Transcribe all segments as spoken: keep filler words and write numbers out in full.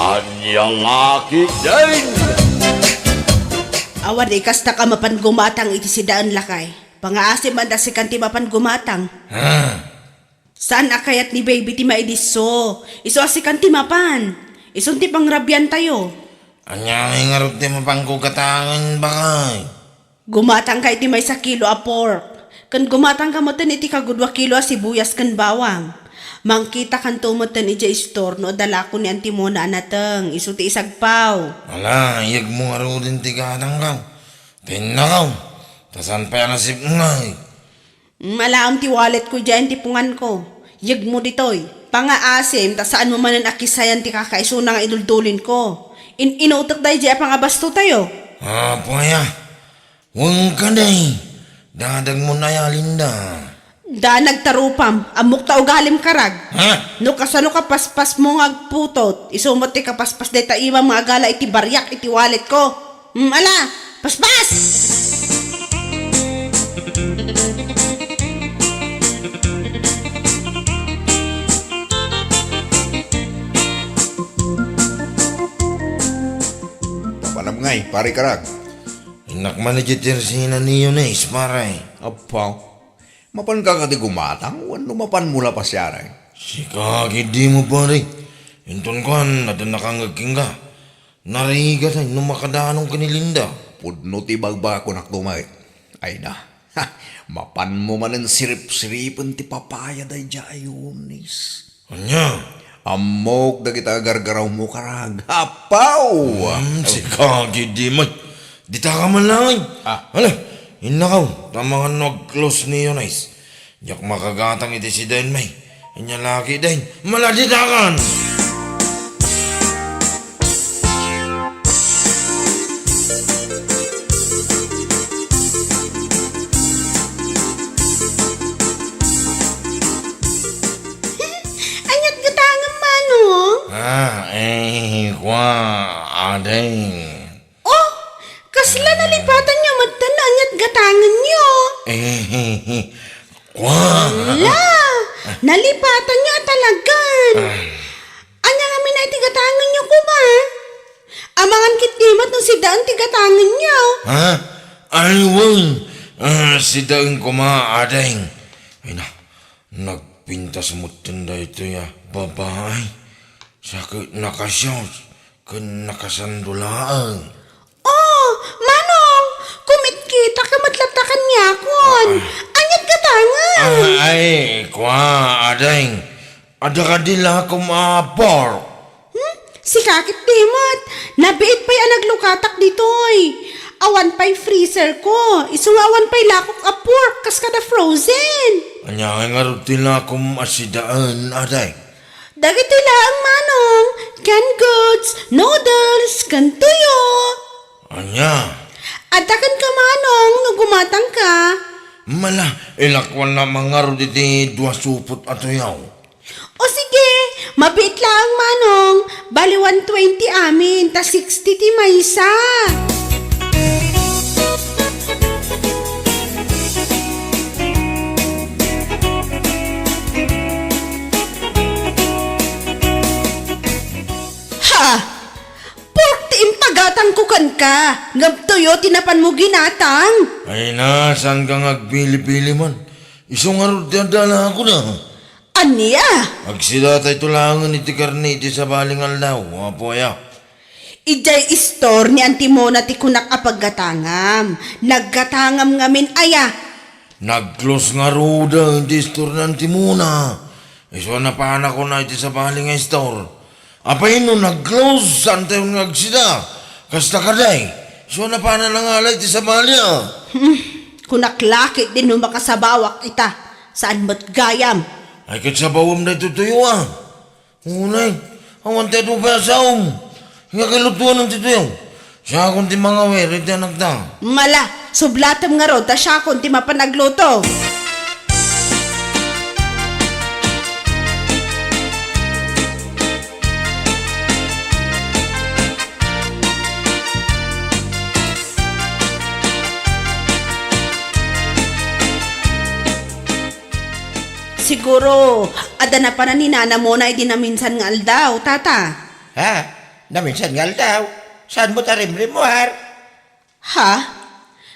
Ania nga ketdin? Awan ikasta ka mapan gumatang iti sidaen, lakay. Pangaasim man ta sikan ti mapan gumatang. Ha? Saan a kayat ni baby ti maidisso. Isu a sikan ti mapan. Isun ti pangrabiantayo. Ania ngay ngarud ti mapanko gatangen, bakay? Gumatangka iti maysa kilo a pork, ken gumatangka metten iti kagudua kilo a sibuyas ken bawang. Mangkitakanto metten idiay istor no adda lako ni Auntie Mona a nateng, isu ti isagpaw. Ala, iyegmo ngaruden ti gatangko. Tinnakaw, ta saan pay a nasipnay. Malaem ti walletko idiay antipunganko. Iyegmo ditoy. Pangaasim, ta saanmo manen a kisayan ti kakaisuna nga iduldulinko. In-inutek daydiay a pangabastotayo. Apo aya, wen kadi, dadagmon aya, Linda. Da nagtarupam, ammok ta ugalim karag. Ha? No kasano kapaspasmo nga agputot, isu met ti kapaspas dayta imam nga agala iti bariak iti walletko. Hmm, ala, paspas! Napanam ngay, pare karag. Innak man iti tersina ni Eunice, pare. Apo. Mapanka kadi gumatang wenno mapanmo la pasiarek? Sika ketdi met, pare. Inton kuan, adda nakangngeg kenka. Narigat no makadanon ken ni Linda. Pudno ti ibagbagak kunakto met. Ay na. Ha, mapanmo manen siripsiripen ti papaya daydiay a Eunice. Ania? Ammok dagiti agargarawmo karag. Apaw! Hmm, sika ketdi met. Ditaka man laeng. Ah. Ala, innakaw, ta amangan no ag-close ni Eunice. Diak makagatang iti sidaen, may. Ania la ketdin, maladitakan! Ania't gatangem, Manong? Ah, eh, kua, ading. Oh, kasla nalipatanyo metten no ania't gatangenyo? Eh, kua. Ala, nalipatanyo a talagan. Ah. Ania ngamin a iti gatangenyo koma? Amangan ketdi met no sidaen ti gatangenyo. Ha? Ay, wen. Ah, sidaen koma, ading. Ay na, nagpintas metten daytoy a babai. Sa ket nakasios ken nakasando laeng. Oh, Manong, kumitkita ka met latta kaniakon. Ah. Ania't gatangen? Ah, ay, kua, ading. Adda kadi lakom a pork? Hmm? Sika ketdi met. Nabiit pay a naglukatak ditoy. Awan pay freezer ko. Isu nga awan pay lakok a pork kas kada frozen. Ania ngay ngarud ti lakom a sidaen, ading? Dagitoy laeng, Manong, canned goods, noodles, ken tuyo. Ania? Adda kenka, Manong, no gumatangka. Mala, ilakuannak man ngarud iti dua supot a tuyo. O sige, mabiit laeng, Manong. Bali one twenty amin, ta sixty ti maysa. Ha! Pork ti impagatangko kenka, ngem tuyo ti napanmo ginatang. Ay na, saanka nga agpili-pili man? Isu ngarud ti adda lakoda. Ania? Agsidatayto laengen iti karne iti sabali nga aldaw, apo aya. Idiay istor ni Auntie Mona ti kunak a paggatangam. Naggatangam ngamin aya. Nag-close ngaruden ti istor ni Auntie Mona. Isu a napanakon iti sabali nga istor. Apay no nag-close, saantayon nga agsida? Kasta kadi, isu a napanan nga ala iti sabali a. Hmm, kunak la ketdi no makasabawak ita. Saan met gayam? Ay, ket sabawem daytoy tuyo a. Unay, awan ti adu pay a saom. Nga kalutuan ti tuyo. Siakon ti mangawir iti anakta. Mala, sublatem ngarud ta siakon ti mapan agluto. Siguro, adda napanan ni Nana Mona idi naminsan nga aldaw, Tata. Ha? Naminsan nga aldaw, saan met a rimrimmuar? Ha?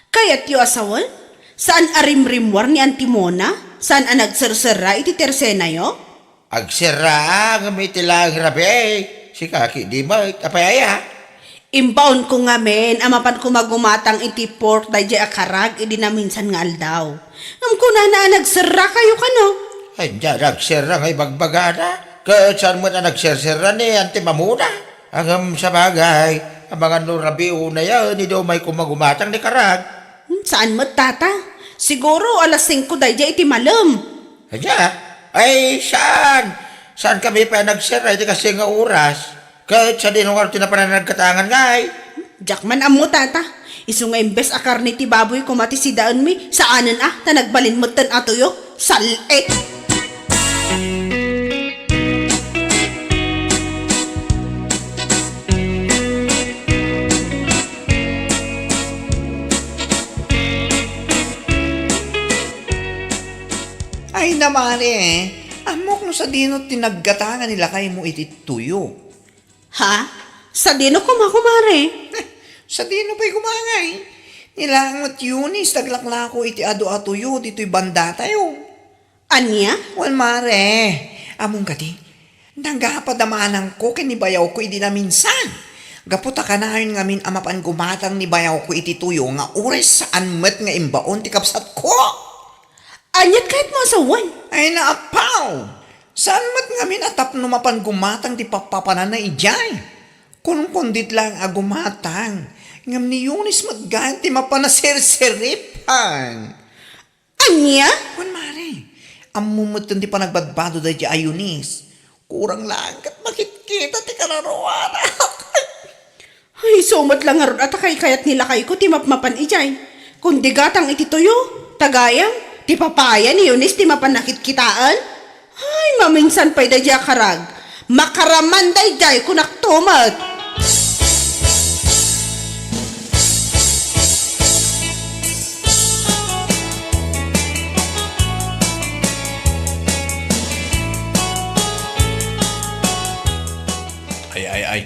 Kayatyo a sawen? Saan a rimrimmuar ni Auntie Mona? Saan a nagserserra iti tersenayo? Agserra, ngem iti laeng rabii, sika ketdi met, apay aya? Imbaonko ngamin a mapanko magumatang iti pork daydiay a karag idi naminsan nga aldaw. Ngem kunana a nagserrakayo kano? Ania, nagserra nga ibagbagana? Ket saan met a nagserserra ni Auntie Mona? Ngem sabagay, amangan no rabii unayen idi umayko magumatang ni karag. Hmm, saan met, Tata? Siguro alas singko daydiay iti malem. Ania? Ay, saan? Saankami pay a nagserra iti kastoy nga oras? Ket sadino ngarud ti napanan a naggatangan ngay? Diak man ammo, Tata. Isu nga imbes a karne ti baboy koma ti sidaenmi, saanen a, ta nagbalin metten a tuyo. Sal-et! Ay, namare, ammok no sadino ti naggatangan ni lakaymo iti tuyo. Ha? Sadino koma, kumare? Sadino pay koma ngay? Ni laeng met Eunice ti aglaklako iti adu a tuyo ditoy bandatayo. Ania? Wen, mare, ammom kadi, nagapad a maanangko ken ni bayawko idi naminsan. Gapu ta kanayon ngamin a mapan gumatang ni bayawko iti tuyo nga uray saan met nga imbaon ti kabsatko. Aniat kayatmo a sawen? Ay, naapaw! Saan met ngamin a tapno mapan gumatang ti pappapananna idiay? Kunkundiet laeng a gumatang, ngem ni Eunice met gayam ti mapan a serseripan. Ania? Wen, mare, ammom metten ti panagbadbado daydiay a Eunice. Kurang laeng ket makitkita ti kararuanak. Ay, isu met la ngarud a ta kaykayat ni lakayko ti mapmapan idiay. Kun di gatang iti tuyo, ta gayam, ti papaya ni Eunice ti mapan nakitkitaen. Ay, maminsan pay daydiay a karag. Makaraman daydiay, kunakto met. Ay, ay, ay.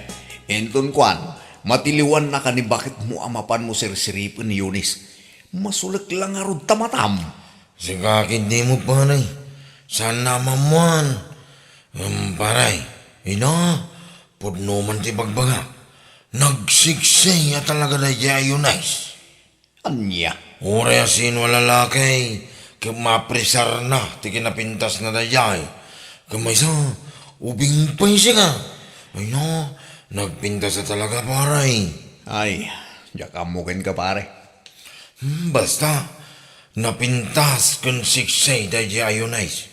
Inton kuan, matiliwannaka ni baketmo a mapanmo serseripen ni Eunice. Masulek la ngarud ta matam. Sika ketdi met, pare. Saan a maammuan. Ngem, pare, ina, pudno man ti bagbagak. Nagsiksay a talaga daydiay a Eunice. Ania? Uray a sino a lalaki, ket mapresarna ti kinapintasna daydiay. Ket maysa, ubing pay sika. Ay na, nagpintas a talaga, pare. Ay, diak ammo kenka, pare. Hmm, basta, napintas ken siksay daydiay a Eunice.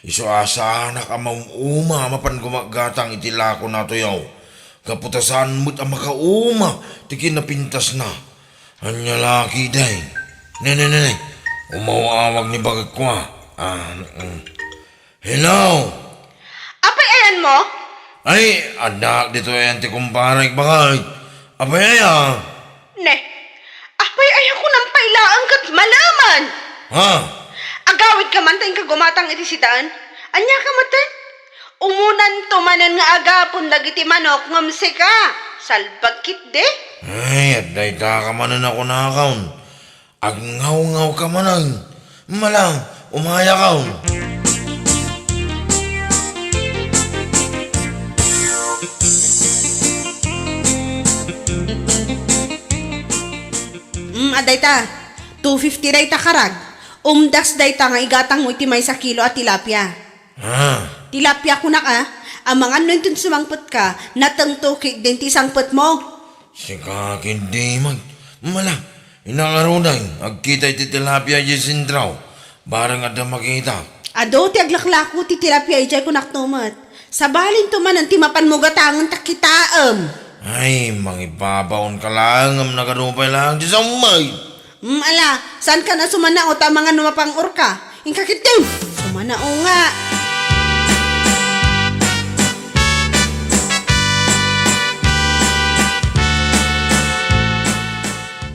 Isu a saanak a maum-uma a mapan gumaggatang iti lakona a tuyo. Gapu ta saan met a makauma ti kinapintasna. Ania la ketdi? Ne, ne, ne, ne. Umaw-awag ni baketko a. Ah, mm. Hello? Apay ayanmo? Ay, addaak ditoy ayan ti kumparek, baket. Apay aya? Ne, apay aya kunam pay laeng ket malemen? Ha? Agawidka man ta inka gumatang iti sidaen? Aniaka metten? Umunanto manen nga agapon dagiti manok ngem sika, salbag ketdi? Ay, adda itaka manen a kunakon. Agngawngawka manen. Mala, umayakon. Mm, adda ita. Two fifty dayta karag. Umdas dayta nga igatangmo iti maysa kilo a tilapia. Ah. Tilapia kunak a, amangan no inton sumangpetka, natengto ketdin ti sangpetmo. Sika ketdi met. Mala, ina ngaruden, agkita iti tilapia idiay sentro. Bareng adda makita. Adu ti aglaklako ti tilapia idiay kunakto met. Sabalinto manen ti mapanmo gatangen ta kitaem. Ay, mangibabaonka laeng ngem nagadu pay laeng ti sammay. Mm, ala, saankan a sumanao ta amangan no mapang-orka. Inka ketdin, sumanao nga.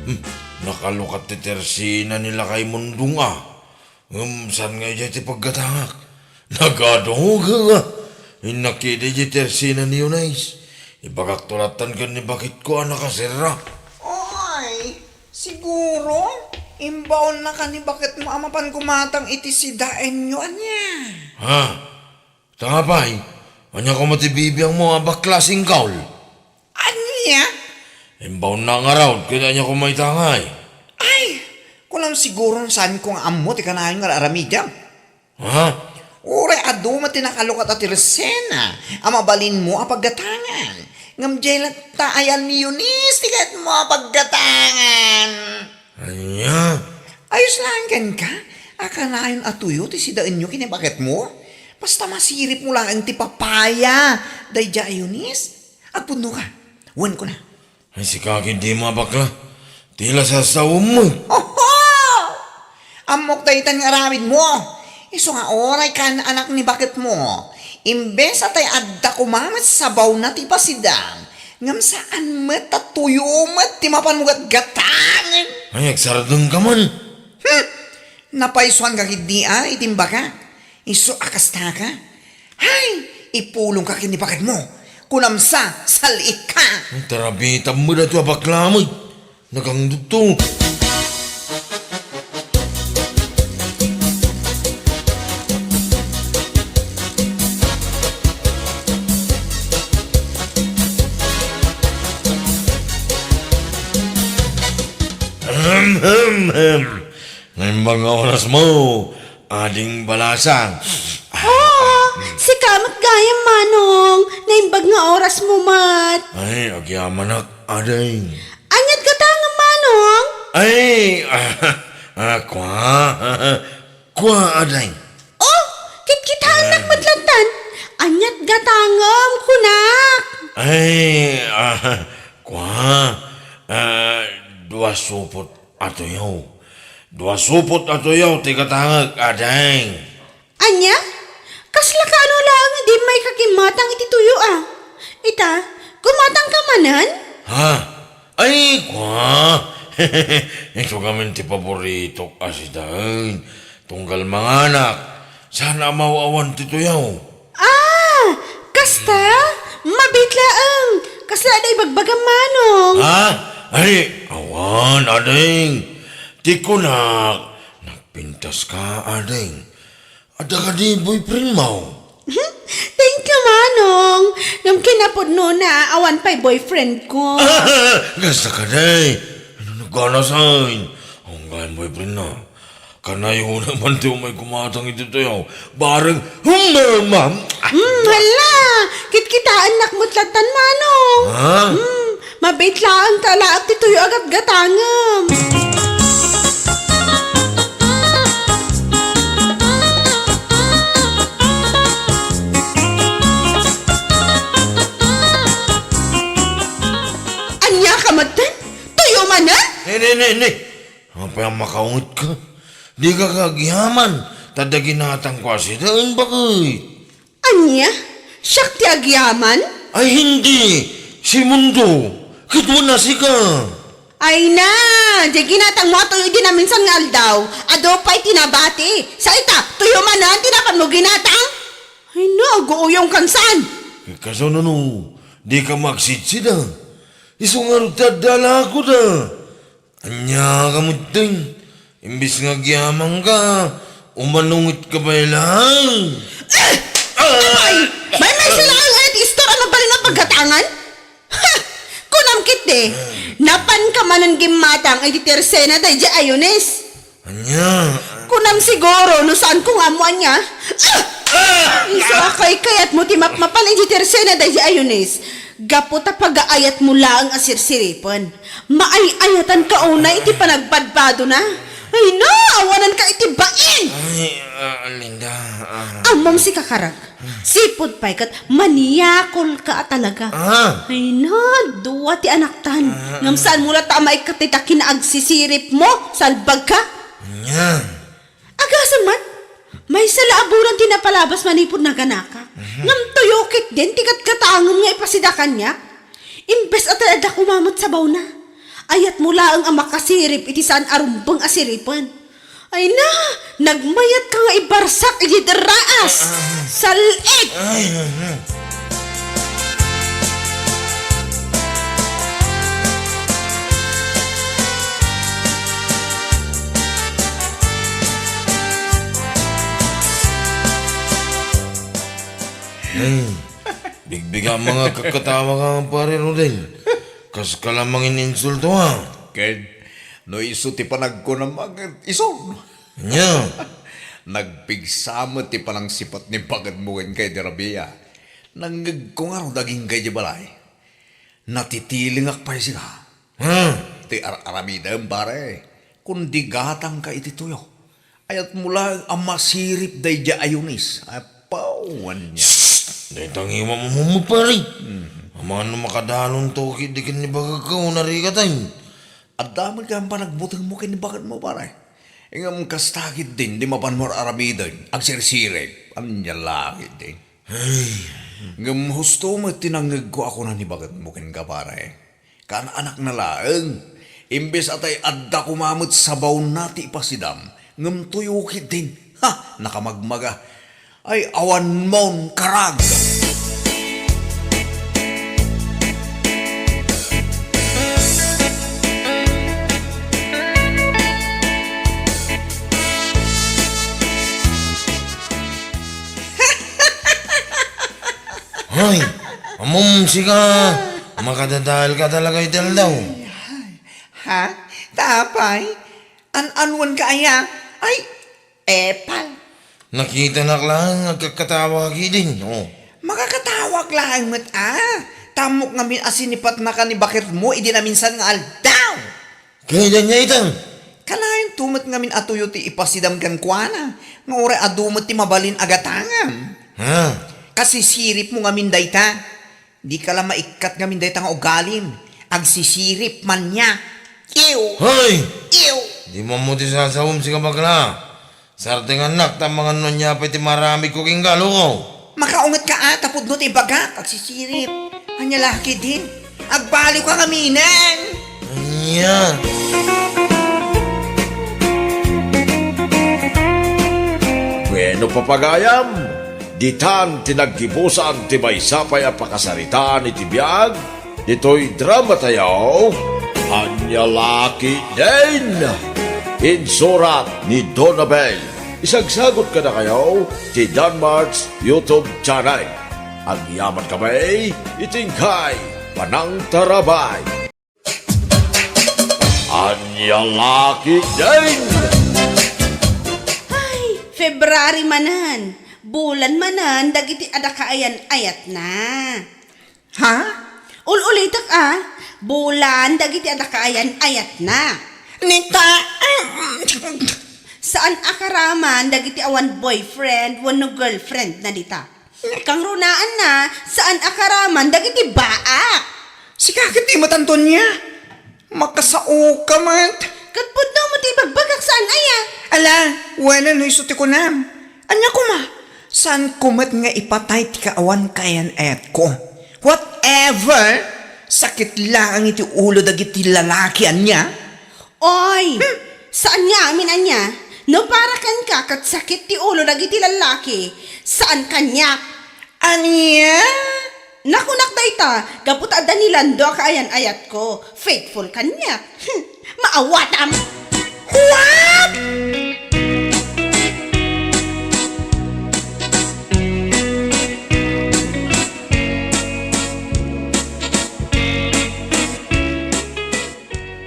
Hmm, nakalukat ti tersina ni Lakay Mundong a. Ngem saan nga idiay ti paggatangak? Nagadu nga. Innak iti tersina ni Eunice. Ibagakto lattan ken ni baketko a nakaserra. Oy, siguro, imbaonnaka ni baketmo a mapan gumatang iti sidaenyo, ania? Ha? Ta apay, ania koma ti bibiangmo a bakla, singkaw? Ania? Imbaonna ngarud, ket ania koma ita ngay? Ay, kunam siguro no saanko nga ammo ti kanayon nga ar-aramidem. Ha? Uray adu met ti nakalukat a tersena a mabalinmo a paggatangan. Ngem diay latta ayan ni Eunice ti kayatmo a paggatangan. Ania? Ayos laeng kenka a kanayon a tuyo ti sidaenyo ken ni baketmo. Basta masiripmo laeng ti papaya daydiay a Eunice. Agpudnoka. Wen kuna. Ay, sika ketdi, a bakla. Ti la sasawemmo. Oho! Ammok daytan nga aramidmo. Isu nga uray kaan-anak ni baketmo. Imbes a tay adda koma met sabawna ti pasidam, ngem saan met ta tuyo met ti mapanmo gatgatangen. Ay, agsardengka man. Hmm! Napaysuanka ketdi a iti imbagak. Isu a kastaka. Hay! Ipulongka ken ni baketmo. Kunam sa, sal-itka. Ay, tarabitam met daytoy a bakla met. Nagangdutto. Ahem, hem, hem. Naimbag nga orasmo, Ading Balasang. Oo, sika met gayam, Manong. Naimbag nga orasmo met. Ay, agyamanak, Ading. Ania't gatangem, Manong? Ay, ah, ah, kua. Kua, Ading. Oh, kitkitaennak met lattan. Ania't gatangem, kunak. Ay, ah, kua. Ah, dua supot a tuyo. Dua supot a tuyo ti gatangek, Ading. Ania? Kasla kaano laeng idi immayka gimmatang iti tuyo a? Ita, gumatangka manen? Ha? Ay, kua! Isu ngamin ti paboritok a sidaen. Tunggal manganak, saan a maaw-awan ti tuyo. Ah! Kasta? Mabiit laeng. Kasla adda ibagbagam, Manong. Ha? Ay, awan, Ading. Ti kunak, nagpintaska, Ading. Adda kadi boyfriendmo? Thank you, Manong. Ngem kinapudnona, awan pay boyfriendko. Kasta kadi. Ano naganasan? Ang gayam boyfriendna. Kanayon man ti umay gumatang iti tuyo. Bareng humama. Hmm, hala! Kitkitaennak met lattan, Manong. Ha? Hmm, mabiit laeng ta laeng ti tuyo a gatgatangem. Ania ka metten? Tuyo manen? Ne, ne, ne, ne. Apay a makaungetka? Dika agyaman, ta adda ginatangko a sidaen, baket. Ania? Siak ti agyaman? Ay, hindi. Si Mundo. Ket wen a sika. Ay na, diay ginatangmo a tuyo idi naminsan nga aldaw. Adu pay ti nabati. Sa ita, tuyo manen ti napanmo ginatang? Ay na, aguuyongkan saan? Ket kasano no, dika agsidsida. Isu ngarud ti adda alakoda. Ania ka metten? Imbes nga agyamanka, umanungetka pay laeng. Ah! Ay! Maymaysa laeng aya ti istor a mabalin a paggatangan? Ha! Kunam ketdi, napanka manen gimmatang iti tersena daydiay a Eunice. Ania? Kunam siguro no saanko nga ammo ania. Ah! Ah! Isu a kaykayatmo ti mapmapan iti tersena daydiay a Eunice. Gapu ta pagaayatmo laeng a sirsiripen. Maay-ayatanka unay iti panagbadbadona. Ay na, awananka iti bain! Ay, ah, Linda, ah. Ammom, sika karag. Sipud pay ket maniakolka a talaga. Ah. Ay na, dua ti anaktan. Ah. Ngem saanmo latta a maikkat dayta kinaagsisiripmo, salbagka. Ania? Agasem man, maysa la a bulan ti napalabas manipud naganaka. Mhm. Ngem tuyo ketdin ti gatgatangem nga ipasida kaniak. Imbes a tay adda koma met sabawna, ayatmo laeng a makasirip iti saan a rumbeng a siripen. Ay na, nagmayatka nga ibarsak iti derraas. Ah, ah. Sal-it! Ay, ah, ah. Eh, bigbiga mga kakatawa ka, pare Rodel. Kas ka lamang ininsulto, ha? Ken, no isu ti panagkunam, isun. Nya? Nagpigsa met ti panangsipat ni baketmo ken kay di Rabia. Nangngegko ngarud agingga idiay balay. Natitilingak pay sika. Hmm. Ti ar-aramidem, pare. Kundi gatangka iti tuyo. Ayatmo laeng a masirip daydiay a Eunice. Apaw, ania. Shh! Dayta nga imam-, mo, pare. Hmm. Amangan no makadalonto ket di ken ni baketko, narikatay. Adda met nga panagbutengmo ken ni baketmo, pare. Ngem kasta ketdin, di mapanmo ar-aramiden, agsirsirip. Ania la ketdin? Ay. Ngem husto met ti nangngegko a kuna ni baketmo kenka, pare. Kaan-anakna laeng. Imbes a tay adda koma met sabaonna ti ipasidam, ngem tuyo ketdin. Ha! Nakamagmaga. Ay, awanmon, karag! Hoy, ammom sika, makadadael ka talaga iti aldaw. Ha? Ta apay? An-anuan ka aya? Ay, epal. Nakitanak laeng agkakkatawa ka ketdin, oh. Makakatawak laeng met, a. Ta ammok ngamin a sinipatnaka ni baketmo idi naminsan nga aldaw. Kayatna ita? Kanayon to met ngamin a tuyo ti ipasidam kenkuana, nga uray adu met ti mabalin a gatangam. Ha? Kasisiripmo ngamin dayta. Dika la maikkat ngamin dayta nga ugalim. Agsisirip, maniak. Ew! Hoy! Ew! Di mammo ti sasawem, sika bakla. Sartengannak, ta amangan no ania pay ti maaramidko kenka, loko. Makaunget ka, a, ta pudno ti ibagak, agsisirip. Ania la ketdin? Agbaliw ka ngaminen! Ania? Bueno, papagayam, ditan ti naggibusan ti maysa pay a pakasaritaan iti biag ditoy dramatayo, Ania la ketdin! Insurat ni Donabel. Isagsagut kadakayo ti Danmart's YouTube channel. Agyamankami iti inkay panangtarabay. Ania la ketdin! Ay, February manen, bulan manen dagiti adda kaayan-ayatna. Ha? Ul-ulitek a, bulan dagiti adda kaayan-ayatna. Nita, saan a karaman dagiti awan boyfriend wenno girlfriendna dita. Kangrunaanna, saan a karaman dagiti baak. Sika ketdi met, Antonia. Makasaoka met. Ket pudno met ti ibagbagak, saan aya? Ala, wen no isu ti kunam. Ania koma? Saanko met nga ipatay ti kaawan kaayan-ayatko. Whatever! Sakit laeng iti ulo dagiti lalaki, ania? Oy! Hmm. Saan nga amin ania? No para kenka ket sakit ti ulo dagiti lalaki, saan kaniak. Ania? Nakunak dayta, gapu ta adda ni Lando a kaayan-ayatko. Faithful kaniak. Hmm. Maawatam! What?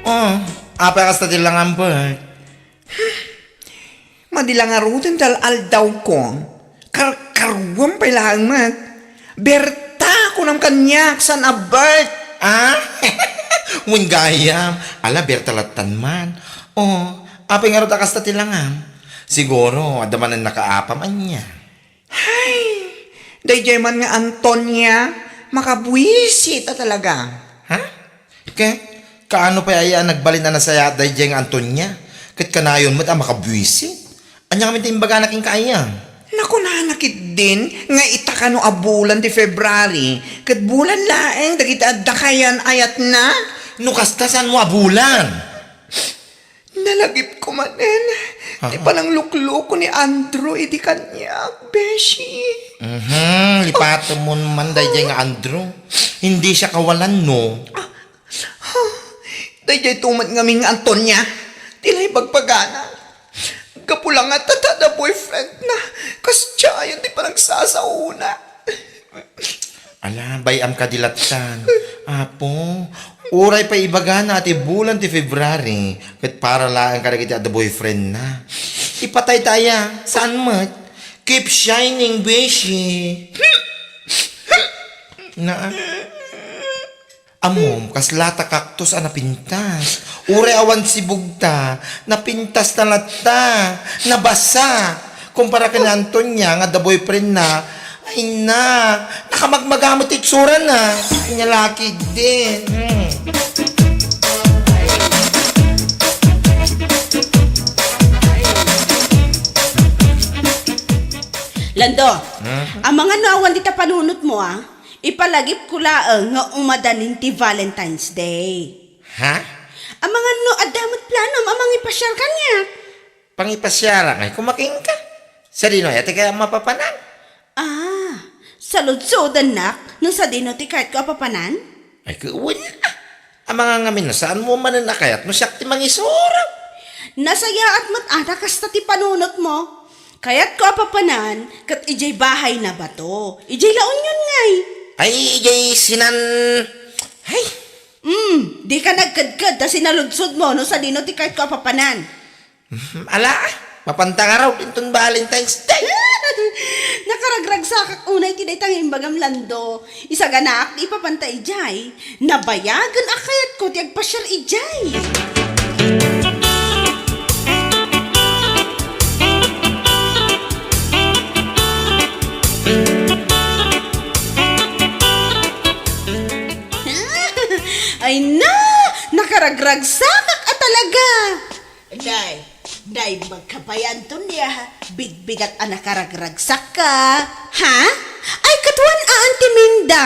Oh, apay kasta ti langam, Bert? Madi la ngaruden ti al-aldawko. Karkaruam pay laeng met. Berta, kunam kaniak, saan a Bert? Ah? Wen gayam. Ala, Berta lattan man. Oh, apay ngarud a kasta ti langam? Siguro, adda manen nakaapam, ania? Hay, daydiay man nga Antonia, makabuisit a talaga. Ha? Ket, kaano pay aya a nagbalin a nasayaat daydiay nga Antonia? Ket kanayon met a makabuisit. Ania ngamin ti imbagana kenka aya? Nakunana ketdin nga ita kano a bulan ti February, ket bulan laeng dagiti adda kaayan-ayatna. No kasta, saanmo a bulan? Nalagipko manen ti Aha. pananglukloko ni Andrew idi kaniak, beshi. Mhm, lipatemon man daydiay nga Andrew. Hindi siya kawalan, no? Ah, ah, daydiay to met ngamin nga Antonia, ti la ibagbagana. Gapu la nga ta adda boyfriendna, kasdiayen ti panagsasaona. Ala, bay-am kadi lattan. Apo, uray pay ibagana a ti bulan ti February, ket para laeng kadagiti adda boyfriendna. Ipatayta aya, saan met? Keep shining, beshi. Na, ammom, kasla ta cactus a napintas. Uray awan sibugta, napintas na latta, nabasa. Kumpara ken ni Antonia nga adda boyfriendna, ay na, nakamagmagamet ti itsurana. Ania la ketdin. Hmm. Lando, Hmm? Amangan no awan dita panunotmo, a? Ipalagipko laeng nga umadanin ti Valentine's Day. Ha? Amangan no adda met planom a mangipasiar kaniak. Pangipasiarak ngay koma kenka. Sadino aya ti kayat mapapanan? Ah, saludsodennak no sadino ti kayatko a papanan? Ay, ket wen, a. Amangan ngamin no saanmo manen a kayat no siak ti mangisuro. Nasayaat met a ta kasta ti panunotmo. Kayatko a papanan ket idiay bahay na bato. Idiay La Union ngay. Ay, idiay sinan-, ay. Mm, dika nagkedked ta sinaludsodmo no sadino ti kayatko a papanan. Mhm, ala, mapanta ngarud inton Valentine's Day. Nakaragragsakak unay ti dayta nga imbagam, Lando. Isaganaak ti ipapanta idiay. Nabayagen a kayatko ti agpasiar idiay. Ay na! Nakaragragsakak a talaga! Day, day, magkapayan ton ya, bigbigat a nakaragragsakka. Ha? Ay, katuan a, Auntie Minda,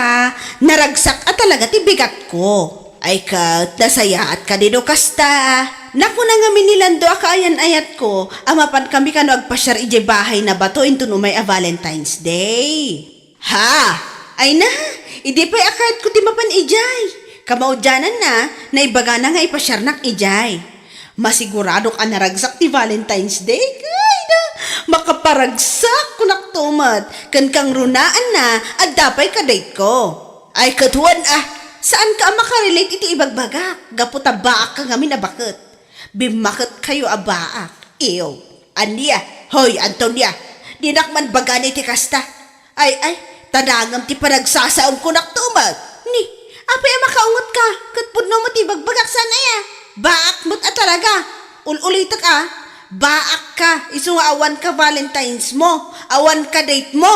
naragsak a talaga ti bigatko. Ay, ket nasayaat kadi no kasta. Nakuna ngamin ni Lando a kaayan-ayatko a mapan kami kano agpasiar idiay bahay na bato inton umay a Valentine's Day. Ha? Ay na, idi pay a kayatko ti mapan idiay. Kamaudiananna, naibagana nga ipasiarnak idiay. Masiguradok a naragsak ti Valentine's Day. Ay na, makaparagsak, kunak to met. Ken kangrunaanna, adda pay ka-date ko. Ay, ket wen, a, saanka a makarelate iti ibagbagak, gapu ta baakka ngamin a baket. Bimmaketkayo a baak. Ew. Ania? Hoy, Antonia, dinak man bagani ti kasta. Ay, ay, tadangem ti panagsasaom kunak to met. Ni, apay a makaungetka, ket pudno met ti ibagbagak saan aya? Baak met a talaga. Ul-ulitek a, baakka, isu nga awanka Valentine's mo, awanka date mo.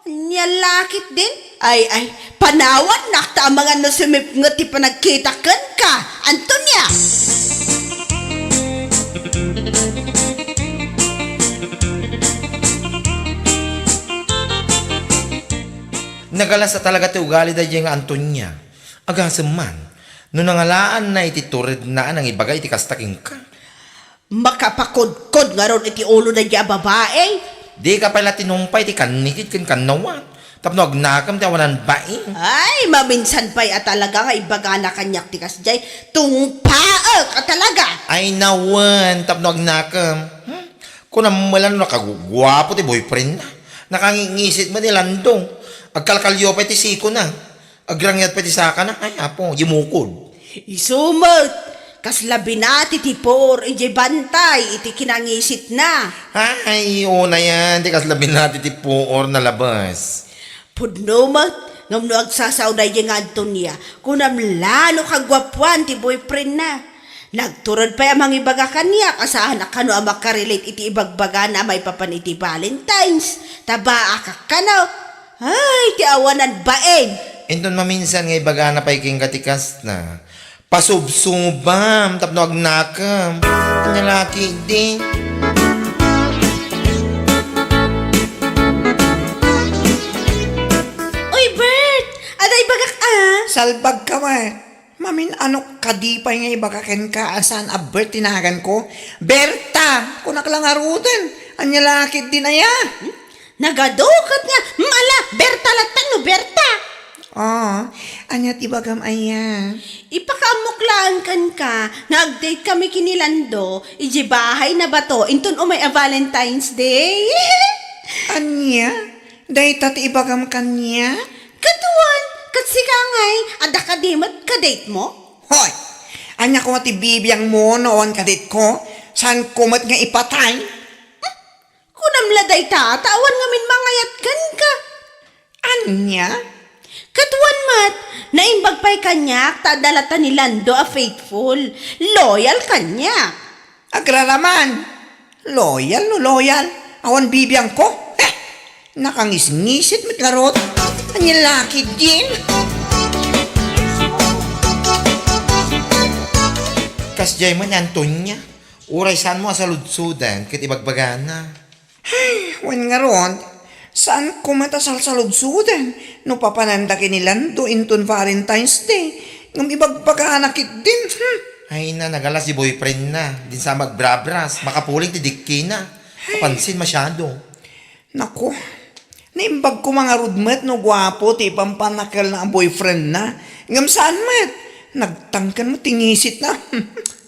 Ania la ketdin? Ay, ay, panawannak ta amangan no sumipnget ti panagkitak kenka, Antonia! Nagalas a talaga ti ugali daydiay nga Antonia. Agasem man, no nangalaanna iti turedna a nangibaga iti kasta kenka. Makapakudkod ngarud iti ulo daydiay a babai. Dika pay la tinumpay ti kannigid ken kannawat tapno agnakem ti awanan bain. Ay, maminsan pay a talaga nga ibagana kaniak ti kasdiay. Tungpaek a talaga. Ay, nawen, tapno agnakem. Hmm? Kunam met la no nakaguguapo ti boyfriend na. Nakangingisit met ni Lando. Agkalkalyo pay ti siko na. Agrangyat pay ti saka na. Ay, apo, yumukod. Isu met, kasla binati ti puor idiay bantay iti kinangisitna. Ay, unayan, ti kasla binati ti puor nalabas. Pudno met, ngem no agsasao daydiay nga Antonia, kunam la no kaguapuan ti boyfriendna. Nagtured pay a mangibaga kaniak a saanak kano a makarelate iti ibagbagana a maipapan iti Valentine's, ta baakak kano. Ay, ti awanan bain! Inton maminsan nga ibagana pay kenka ti kasta, pasubsubam tapno agnakem. Ania la ketdi? Uy, Bert! Adda ibagak a! Salbagka met. Mamin-anok kadi pay nga ibaga kenka a saan a Bert ti naganko? Berta! Kunak la ngaruden. Ania la ketdin aya? Hmm? Nagadu ket nga, hmm, ala, Berta latta no Berta! Ah, ania ti ibagam aya? Ipakaammok laeng kenka nga ag-date kami ken ni Lando idiay bahay na bato inton umay a Valentine's Day. Ania? Dayta ti ibagam kaniak? Ket wen, ket sika ngay, adda kadi met ka-date mo? Hoy! Ania koma ti bibiangmo no awan ka-date ko? Saan ko met nga ipatay? Kunam la dayta, ta awan ngamin mangayat kenka. Ania? Ket wen met, naimbag pay kaniak ta adda latta ni Lando a faithful, loyal kaniak. Agraraman! Loyal no loyal, awan bibiangko. Heh! Nakangisngisit met ngarud. Ania la ketdin? Kasdiay met ni Antonia. Uray saanmo a saludsoden ket ibagbagana. Ay, wen ngarud, saanko met a salsaludsoden no papananda ken ni Lando inton Valentine's Day, ngem ibagbagana ketdin. Hmm. Ay na, nagalas ti boyfriendna. Dinsa magbrabras, makapuling ti dikkina. Ay. Mapansin masyado. Naku, naimbag ko mangarud met no guapo ti ipampannakelna a boyfriendna. Ngem saan met, nagtangken met ti ngisitna.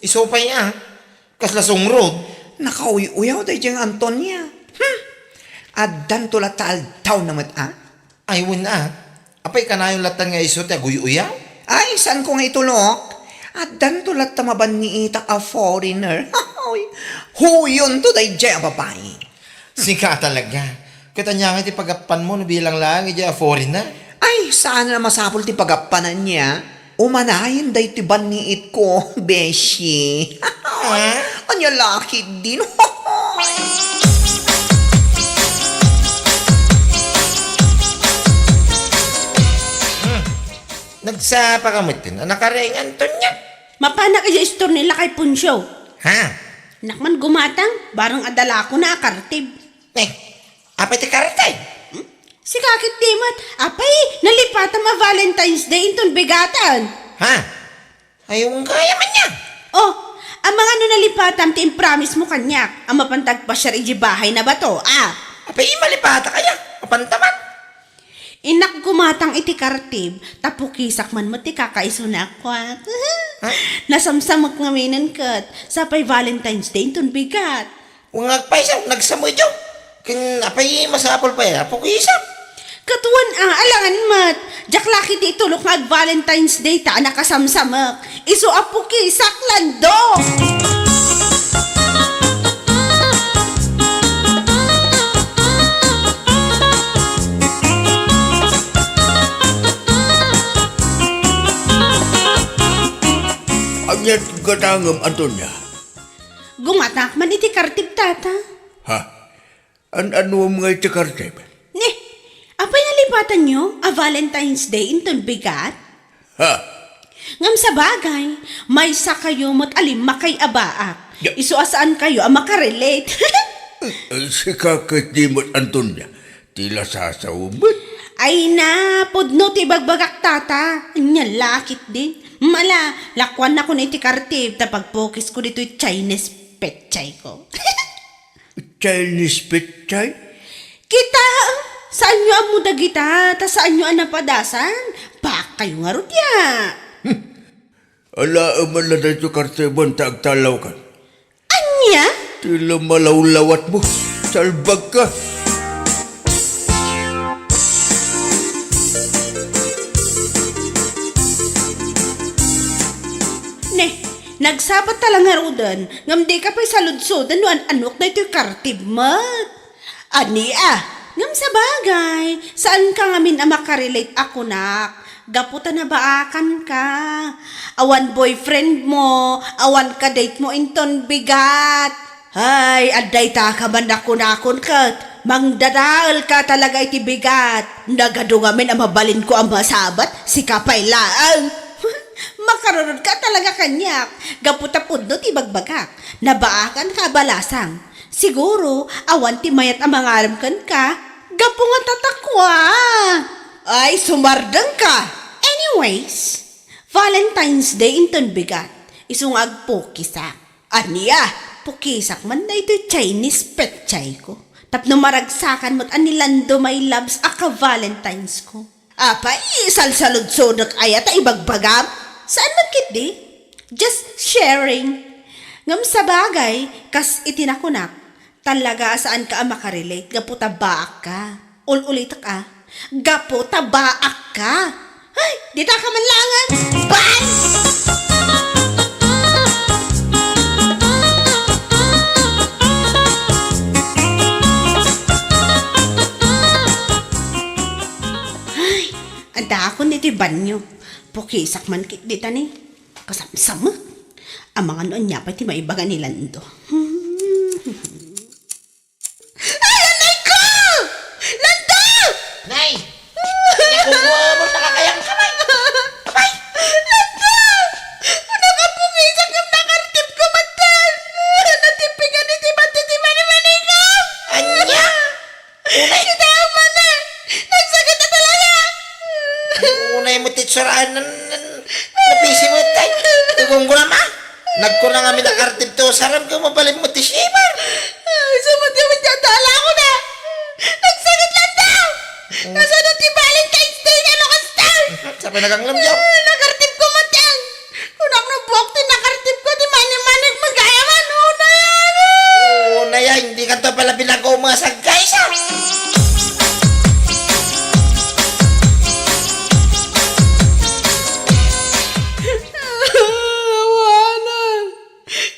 Isu pay a, kasla sungrod. Nakauy-uyaw daydiay nga Antonia. Hmm. Addanto latta aldawna met a. Ay, wen a. Apay, kanayon latta nga isu ti aguy-uyaw? Ay, saanko nga itulok? Addanto latta mabanniitak a foreigner. Hoy, huyonto daydiay a babai. Sika talaga. Ket ania nga ti pagappanmo no bilang laeng idiay a foreigner? Ay, saan a masapul ti pagappan ania? Umanayen daytoy banniitko, beshi. Ha? Ania la ketdin? Hmm. Nagsapa ka metten a nakarengan, Tonya? Mapanak idiay istor ni Lakay Poncio. Ha? Nakman gumatang, barang adda la ako na a kartib. Eh, apay ti kartib? Hmm? Sika ketdi met, apay, nalipatam a Valentine's Day inton bigaten. Ha? Ay, wen gayam ania. Oh, amangan no nalipatam ti impromise mo kaniak, a mapanta agpasiar idiay bahay na bato, ah. Apay, malipatak aya, mapanta man. Innak gumatang iti kartib, ta pukisak man met ti kakaisuna a kuak. Ha? Nasamsamek ngaminen ket, sapay Valentine's Day inton bigat. Wen agpayso, nagsamedyo. Ken apay masapul pay a pukisak? Ket wen a, alangan met. Diak la ketdi itulok nga ag-Valentine's Day ta a nakasamsamek. Isu a pukisak, Lando! Ania ti gatangem, Antonia? Gumatak man iti kartib, Tata. Ha? An-anuem nga iti kartib? Ni, apay nalipatanyo a Valentine's Day inton bigat? Ha? Ngem sabagay, maysa kayo met a limmakay a baak. Ya. Isu a saan kayo a makarelate. Ay, sika ketdi met, Antonia. Ti la sasawen met. Ay na, pudno ti ibagbagak, Tata. Ania la ketdi. Mala, lakuannakon iti kartib, ta pagpukisko ditoy Chinese pechay ko. Chinese pechay? Kita, saanyo ammo dagita, ta saanyo a napadasan? Baak kayo ngarud ya. Hmm. Alaem man la daytoy kartibem ta agtallawkan. Ania? Ti la malawlawatmo. Salbag ka. Ne, nagsapatna la ngaruden, ngem dika pay saludsoden no an-anok daytoy kartib met. Ania, ngem sabagay, saanka ngamin a makarelate a kunak, gapu ta nabaakanka. Awan boyfriend mo, awan ka-date mo inton bigat. Hay, adda ita ka man a kunakon ket, mangdadaelka talaga iti bigat. Nagadu ngamin a mabalinko a masabat, sika pay laeng. Makarunodka talaga kaniak, gapu ta pudno ti ibagbagak. Nabaakanka a balasang. Siguro, awan ti mayat a mangarem kenka, gapu nga tatakwa. Ay, sumardengka! Anyways, Valentine's Day inton bigat. Isu nga agpukisak. Ania, pukisak man daytoy Chinese pechay ko. Tapno maragsakan met a ni Lando my loves a ka-Valentine's ko. Apay, salsaludsodek aya ta ibagbagam? Saan met ketdi? Just sharing. Ngem sabagay, kas iti nakunak, talaga a saanka a makarelate gapu ta baak ka. Ul-ulitek a, gapu ta baak ka. Ay, dita ka man langen. Bye! Ay, adakon iti banyo. Pukisak man ket dita ni. Kasamsamek. Amangan no ania pay ti maibaga ni Lando. Ay, anay ko! Lando! Nay! Nakukuha mo, nakakayang ka, Nay! Abay! Lando! Ano ka pumisak yung nakartip ko, matan? Natipingan iti mati ti manimanikam! Anya? Unay! Kita ang mana! Nagsakit na talaga! Unay mo ti tsurahan ng, ng, napisi mo, tay. Tugong ko naman. Nagkuna nga mi nakartip to, saram ka mabalin mo ti shimmer. Ay, sumot kami dyan, dala ko na. Nagsakit lang daw. Nasaan ti Valentine's Day? Ano ka, star? Sa pinaganglam dyan. Ay, nakartip ko man dyan. Kunak no buok ti nakartip ko, ti mani-mani, magayaman, oh, na yan. Oo, na yan. Hindi ka to pala pinag-umasag, guys, ah. Awanan.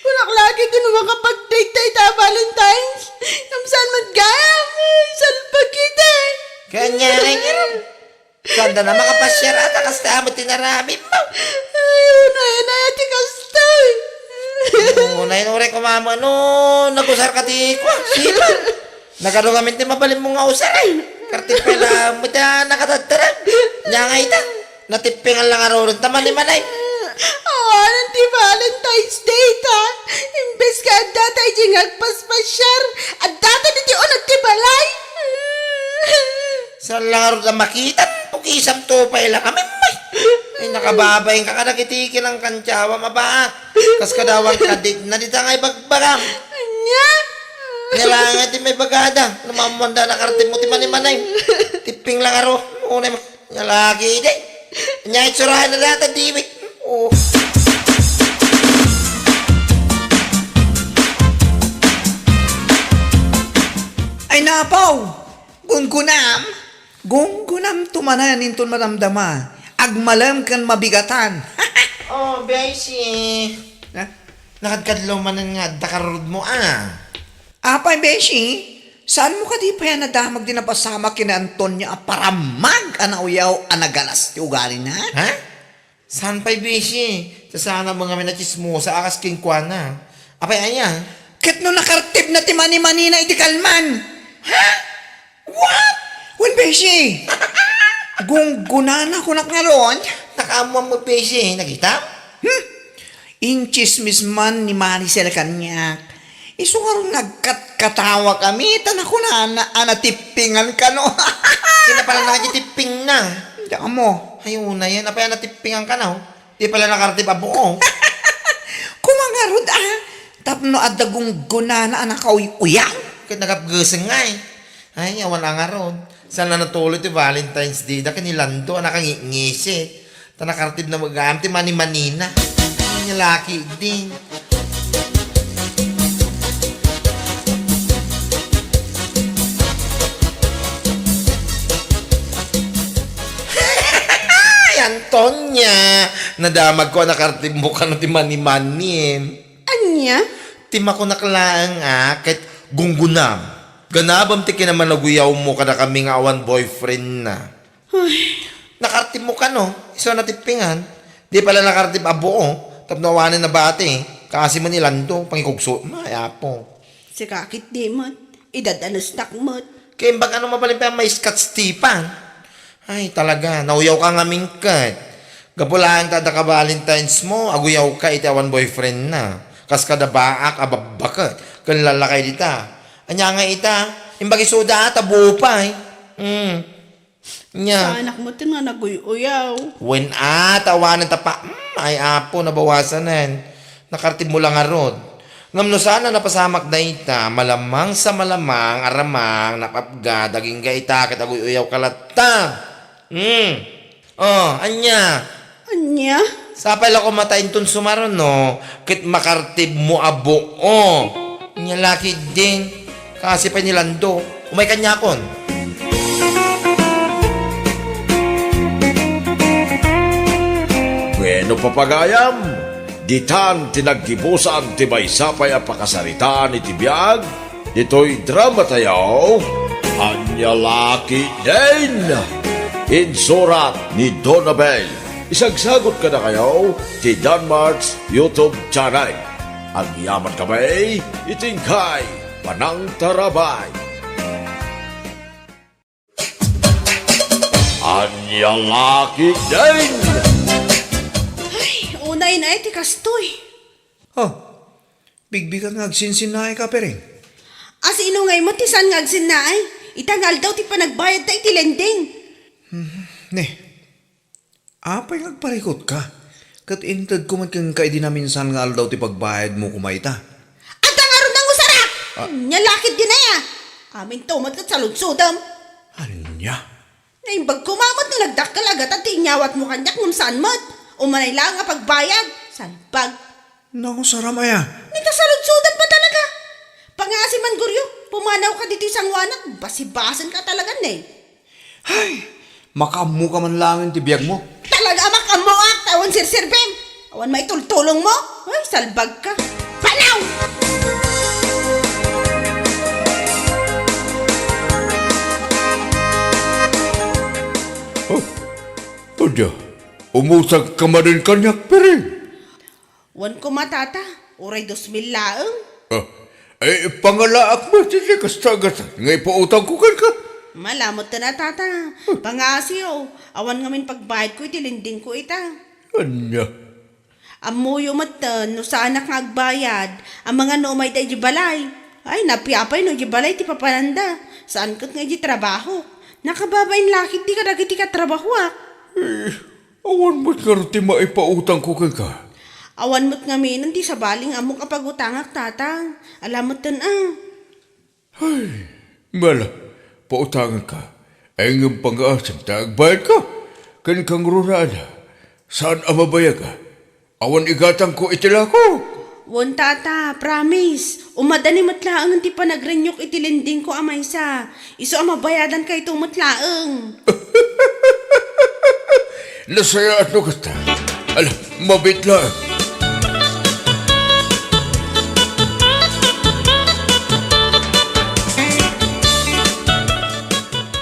Kunak lagi din makapag-date tayo ta Valentine's. Kamsan man gayam. Ay, salbag kita. Kanya na yun. Sanda na makapasyar ata kasta amo tinarami mo. Ay, unay na ti kasta. Unay, unay, kumama, no, nagusar ka ti kwa. Sipa. Nagado kami ti mabalin mo nga usar, ay. Kartipela mo ta nakatatarag. Nya nga ita. Natipingan lang aruron ta manimanay. Awanan ti Valentine's Day ta. Imbes ka adda ta iti nga agpaspasyar, adda ta diti uneg ti balay. Saan lang aruron ta makitan? Pukisam to pay lang kami, may. Ay, nakababain ka kadagiti kinangkantyawa, maba. Kas kadawan kadit na dita nga ibagbagam. Anya? Kailangan ti may bagada. Namamuan da nakartip mo ti manimanay. Tipping lang aro. Unay mo. Nga lagi, di. Nya itsurahan na data, diwi. Oh. Ay, napaw! Gunggunam? Gunggunam to manen inton madamdama. Agmalem ken mabigatan. Oh, Beshi. Ha? Nakadkadlaw manen nga adda karurod mo, ah. Apay, Beshi, saan mo kadi pay a nadamag ti napasamak ken ni Antonio a paramag a nauyaw a nagalas ti ugalina? Ha? Saan pay, Beshi? Sasana mo ngamin a tsismosa a kas kenkuana. Apay aya? Ket no nakartib na ti manimanina iti kalman. Ha? What? Wen, Beshi. Gunggunana kunak ngarud. Nakaammoan mo, Beshi. Nakita? Hmm? Intsismis man ni Maricel kaniak. Isu ngarud nagkatkatawa kami, ta nakunana a natippingan kano. Sino pala nga tipping na? Diak ammo. Ay, una yan. Apay a natippingan kano? Di pala nakartib a buo. Kuma ngarud, ah. Tapno adda gunggunana a nakauy-uyaw. Ket nagapgesen nga, eh. Ay, awan a ngarud. Saan na natuloy ti Valentine's Day da ken ni Lando a nakangitngisit. Ta nakartib na magam ti manimanina. Anya laki din. Ay, Antonia! Nadamag ko a nakartib mo kano ti manimanin. Anya? Ti makunak laeng a ket gunggunam. Ganabem ti kinamanaguyaw mo kadakami nga awan boyfriend na. Ay. Nakartib mo kano, isu a natippingan. Di pala nakartib a buo, tapno awanen nabati. Kaasi man ni Lando, pangikugso, ay apo. Sika ket di met, idadanesnak met. Kaimbag ano mabalin pay a maiskat Stefan. Ay, talaga, nauyaw ka ngamin ket. Gapu laeng ta adda ka Valentine's mo, aguyaw ka iti awan boyfriend na. Kas kada baak a babbaket, ken lalakay dita. Anya nga ita, imbag isuda ata buo pay. Mm. Nya. Saanak mo ti nga naguy-uyaw. Wen a, tawanan ta pa, mm, ay apo, nabawasanen. Nakartib mo lang ngarud. Ngem no saan a napasamak dayta, malamang sa malamang, aramang, napapga, dagingga ita, ket aguy-uyaw ka latta. Hmm. Oh, anya? Anya? Sapay la ko mata inton sumaruno, ket makartib mo a buo. Anya laki din. Kasi pay ni Lando. Umay kaniakon. Bueno, papagayam, ditan ti naggibusan ti maysa pay a pakasaritaan iti biag ditoy drama tayo, Ania La Ketdin. Insurat ni Donabel. Isagsagut kadakayo ti Danmart's YouTube channel. Agyaman kami iti inkay panangtarabay. Ania La Ketdin! Ay, unay na iti kastoy. Oh, bigbigat nga agsinsinnaay ka, Piring. Asino ngay met ti saan nga agsinnaay? Ita nga aldaw ti panagbayadta iti lending. Hmm, ne. Apay nga agparikut ka? Ket intedko met kenka idi naminsan nga aldaw ti pagbayadmo koma ita. Adda ngarud nga usarak! Ah. Ania La Ketdin aya? Aminto met ket saludsodem. Ania? Naimbag koma met nga nagdakkel a gatad ti inyawatmo kaniak ngem saan met. Umanay laeng a pagbayad. Salbag. Nangusaram aya? Ni ta saludsodem pa talaga. Pangaasi man, Goryo, pumanawka ditoy sangoanak, basibasenka talaga, ne. Ay, makaammoka man laengen ti biagmo. Talaga a makaammoak, ta awan serserbem. Awan maitultulongmo. Ay, salbagka. Panaw! Oh, adda, umusagka manen kaniak, Piring. Wen koma, Tata, uray dos mil laeng. Ah, ay, pangalaak met iti kasta a gatad nga ipautangko kenka. Ala metten a, Tata. Pangaasiyo, awan ngamin pagbayadko iti lendingko ita. Ania? Ammoyo metten no saanak nga agbayad, amangan no umayda idiay balay. Ay, napiapay no idiay balay ti papananda. Saan ket nga idiay trabaho. Nakababain la ketdi kadagiti katrabahoak. Eh, Awan met ngarud ti maipautangko kenka. Awan met ngaminen ti sabali nga ammok a pagutangak, Tata. Ala metten a. Ay, ala, pautangenka. Ay, ngem pangngaasim ta agbayadka. Kenka ngarud a, saan a mabayaga? Awan igatangko iti lako. Wen, Tata, promise. Umadani met laengen ti panagrenew-k iti lendingko a maysa. Isu a mabayadankayto met laeng. Nasayaat no kasta. Ala, mabiit laeng.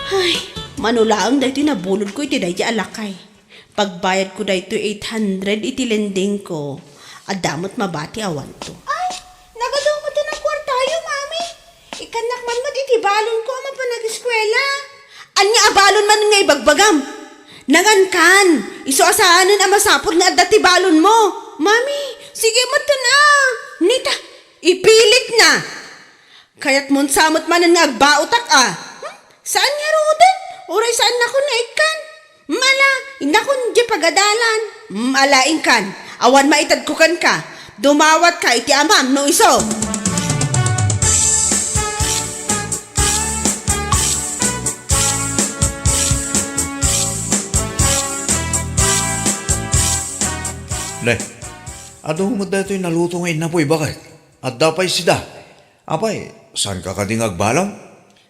Ay, mano laeng daytoy nabulodko iti daydi a lakay. Pagbayadko daytoy eight hundred iti lendingko. Adda met mabati awanto. Ay, nagadu met ti kuartayo, Mami. Ikkannak man met iti balonko a mapan ageskuela. Ania a balon man nga ibagbagam? Nangankan, isu a saanen a masapul nga adda ti balonmo. Mami, sige met a. Nita, ipilit na. Kayatmon sa met manen nga agbaotak a. Hmm? Saan ngaruden? Uray saannakon nga ikkan. Mala, innakon diay pagadalan. Mala, inkan. Awan maitedko kenka. Dumawatka iti amam no isu. Ne, adu met daytoy naluto nga innapoy, baket? Adda pay sida. Apay, saanka kadi nga agbalon?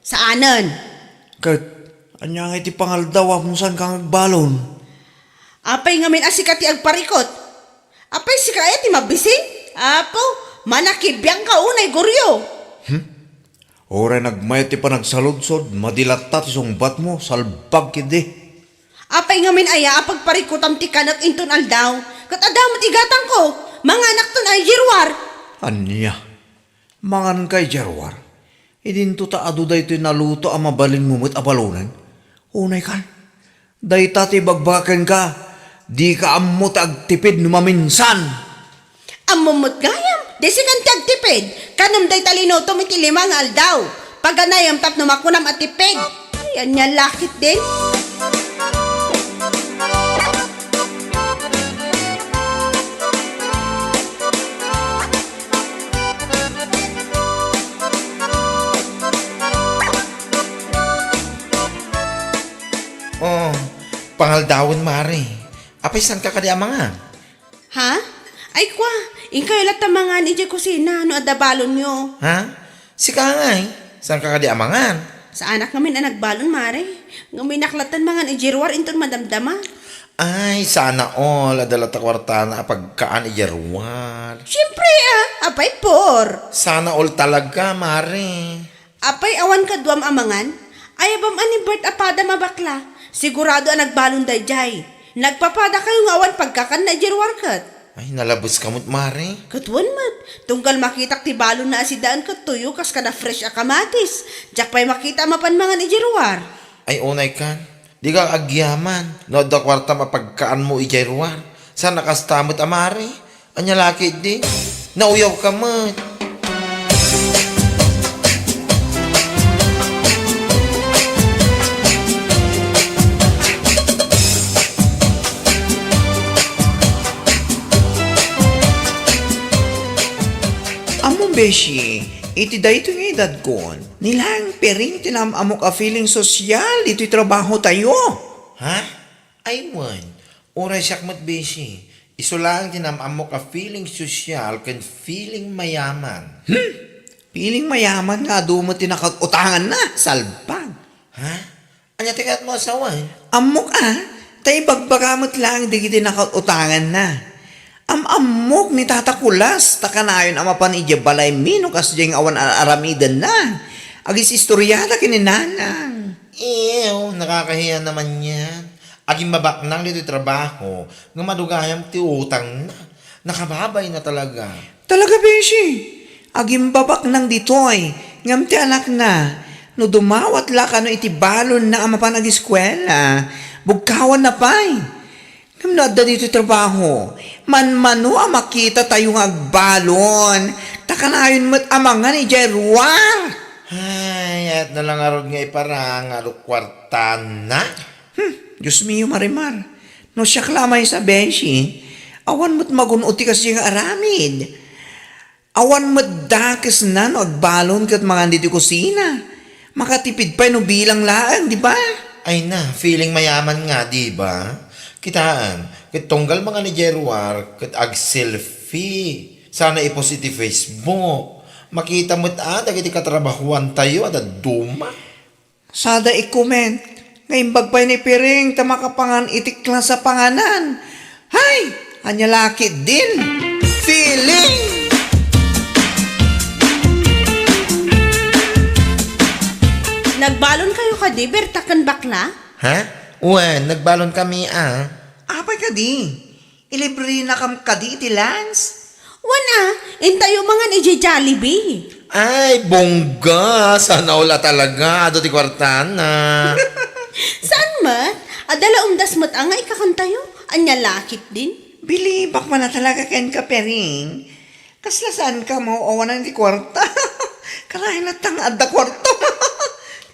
Saanen. Ket, ania ngay ti pangaldawam no saanka nga agbalon? Apay ngamin a sika ti agparikut? Apay sika aya ti mabising? Apo, manakibiangka unay, Goryo. Hmm? Uray nagmayat ti panagsaludsod, madi latta ti sungbatmo, salbag ketdi. Apay ngamin aya a pagparikutam ti kanek inton aldaw? Ket adda met igatangko, manganakton a jeruar. Ania? Manganka a jeruar? Idinto ta adu daytoy naluto a mabalinmo met a balonen? Unay kan. Dayta ti ibagbaga kenka, dika ammo ti agtipid no maminsan. Ammom met gayam, di sikan ti agtipid, kanem dayta linutom iti lima nga aldaw. Paganayem tapno makunam a tipid. Ay, ania la ketdin. Oh, pangaldawen, Mari. Apay, saanka kadi a mangan? Ha? Ay, kua, inkayo latta mangan idiay kusina no adda balonyo. Ha? Sika ngay, saanka kadi a mangan? Saanak ngamin a nagbalon, mare. Ngem innak latta mangan idiay ruar inton madamdama. Ay, sana all. Adda latta kuartana a pagkaan idiay ruar. Siempre, ah. Apay, por. Sana all talaga, mare. Apay, awan kaduam a mangan? Ayabam a ni Bert a padam a bakla. Sigurado a nagbalon daydiay. Nagpapada kayo nga awan pagkakanna idiay ruar ket. Ay, nalabes ka met, mare. Ket wen met, tunggal makitak ti balonna a sidaen ket tuyo kas kada fresh a kamatis. Diak pay makita a mapan mangan idiay ruar. Ay, unay kan. Dika agyaman no adda kuartam a pagkaanmo idiay ruar. Saan a kasta met a mare? Ania la ketdi? Nauyaw ka met. Ammom, beshi, iti daytoy nga edadkon, ni laeng Piring ti naam-ammok a feeling sosyal ditoy trabahotayo. Ha? Ay wen, uray siak met, beshi. Isu laeng ti naam-ammok a feeling sosyal ken feeling mayaman. Hmm? Feeling mayaman nga adu met ti nakaut-utanganna, salbag. Ha? Ania ti kayatmo a sawen? Ammok a, ta ibagbaga met laeng dagiti nakaut-utanganna. Am-ammok ni Tata Kulas, ta kanayon a mapan idiay balaymi no kasdiay nga awan ar-aramidenna. Agisistoriada ken ni Nanang. Ew, nakakahiya naman yan. Agimbabaknang ditoy trabaho, nga madugayam ti utangna. Nakababayna talaga. Talaga, beshi. Agimbabaknang ditoy, ngem ti anakna, no dumawat la kano iti balonna a mapan agiskuela, bugkawanna pay. Ngem no adda ditoy trabaho, manmano a makitatayo nga agbalon, ta kanayon met a mangan idiay ruar. Ay, ayatna la ngarud nga iparang nga adu kuartana. Hmm, Dios mio, Marimar. No siak la a maysa, beshi, awan met magun-od ti kasdiay nga aramid. Awan met dakesna no agbalon ket mangan ditoy kusina. Makatipid pay no bilang laeng, di ba? Ay na, feeling mayaman nga, di ba? Kitaan, ket tunggal mangan idiay ruar, ket ag-selfie. Sana i-post iti Facebook. Makita met a dagiti katrabahoantayo a dadduma. Sada i-comment nga imbag pay ni Piring ta makapangan iti klase a panganan. Hay! Ania la ketdin? Feeling! Nagbalon kayo kadi, Berta ken bakla? Ha? Wen, nagbalon kami a. Apay kadi? Ilibrenakam kadi iti lunch? Wen a, intayo mangan idiay Jollibee. Ay, bongga! Sana all a talaga. Adu ti kuartana. Saan met? Adda la umdas met a nga ikakantayo. Ania la ketdin? Bilibak man a talaga kenka, Piring. Kasla saanka a maaw-awanan iti kuarta? Kanayon latta nga adda kuarta.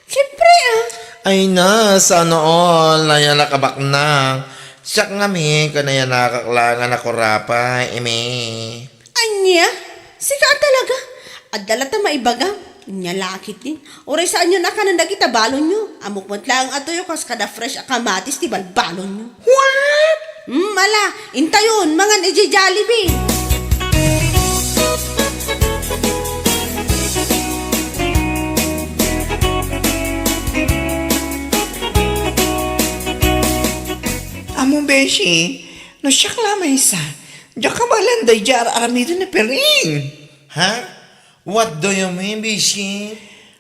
Siempre a. Ay na, sana all, nayanak a baknang. Siak ngamin, kanayanakak laeng a nakurapay, imi. Ania? Sika a talaga? Adda latta maibagam. Ania la ketdin? Uray saanyon a kanen dagita balonyo. Ammok met laeng a tuyo kas kada fresh a kamatis ti balbalonyo. What? Hmm, ala, intayon, mangan idiay Jollibee. Ammom, beshi, no siak la a maysa, diak kabaelan daydiay ar-aramiden ni Piring. Ha? What do you mean, beshi?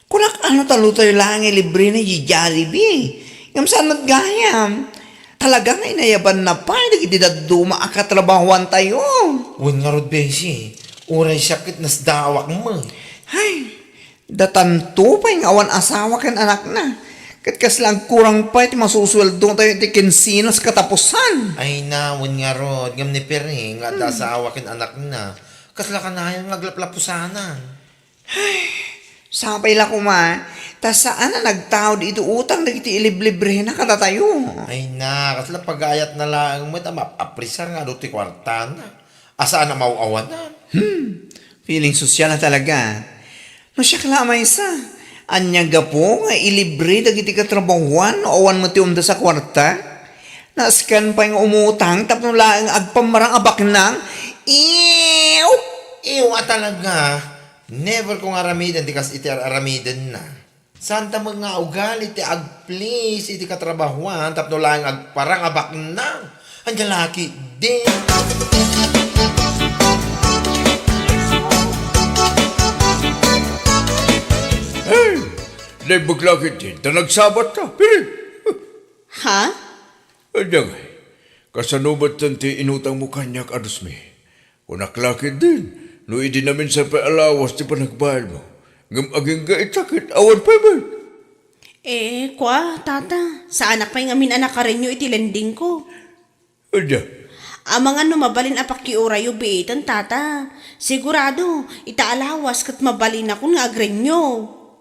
Kunak, ano, ta tayo laeng ilibre na idiay Jollibee. Ngem saan met gayam? Talaga nga inayabanna pay dagiti dadduma a katrabahoantayo. Wen ngarud, beshi. Uray siak ket nasdaawak met. Hay, datanto pay nga awan asawa ken anakna. Ket kasla agkurang pay ti masusueldotayo iti kinsenas katapusan. Ay na, wen ngarud, ngem ni Piring nga adda asawa ken anakna. Kasla kanayon nga aglaplapusanan. Ay, sapay la koma, ta saan a nagtaud iti utang dagiti iliblibrena kadatayo. Ay na, kasla pagayatna laeng met a maap-apresar nga adu ti kuartana. A saan a maaw-awanan. Hmm, feeling sosyal a talaga. No siak la a maysa, ania gapu nga ilibre dagiti katrabahoan no awan met ti umdas a kuarta? Naaskan pay nga umutang tapno laeng agpammarang a baknang? Ew! Ew a talaga. Never ko nga aramiden ti kas iti ar-aramidenna. Saanta met nga ugali ti agplis iti katrabahuan tapno laeng agparang a baknang. Ania la ketdin? Hey! Naimbag la ketdin, ta nagsabatta. Pili! Ha? Ania ngay, kasano met ti inutangmo kaniak a dos mil? Kunak la ketdin, no idi naminsan pay a lawas ti panagbayadmo, ngem agingga ita ket awan pay met. Eh, kua, tata, saanak pay ngamin a nakarenyo iti lendingko. Ania? Amangan no mabalin a pakiurayyo biiten, tata. Sigurado, ita a lawas ket mabalinakon nga agrenyo.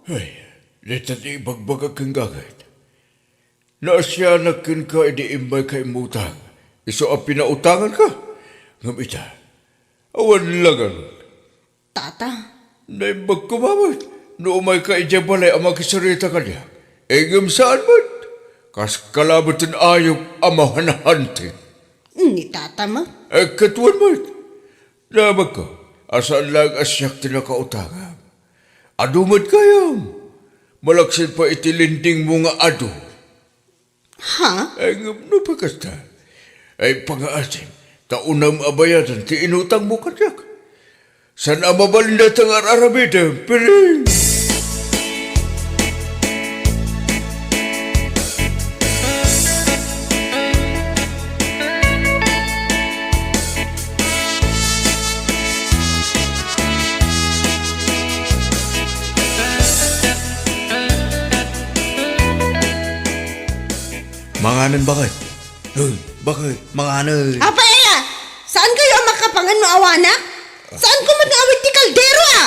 Ay, dita ti ibagbagak kenka ket. Naasianak kenka idi immayka immutang, isu a pinautanganka. Ngem ita, awan la ngarud. Tata. Naimbag koma met no umayka idiay balay a makisarita kaniak. Ngem saan met. Kaska la met ti ayup a mahanhanti. Ni tata met. Eh, ket wen met. Damagko a saan laeng a siak ti nakautangam. Adu met gayam. Malaksid pay iti lendingmo nga adu. Ha? Ay, ngem no pay kasta, ay, pangaasim, ta unam a bayadan ti inutangmo kaniak. Saan a mabalin dayta nga ar-aramidem, piling! Manganen, baket. Uy, baket, manganen. Apay aya? Saan kayo a makapangan no awanak? Saan ko met nga awid ti kaldero, a?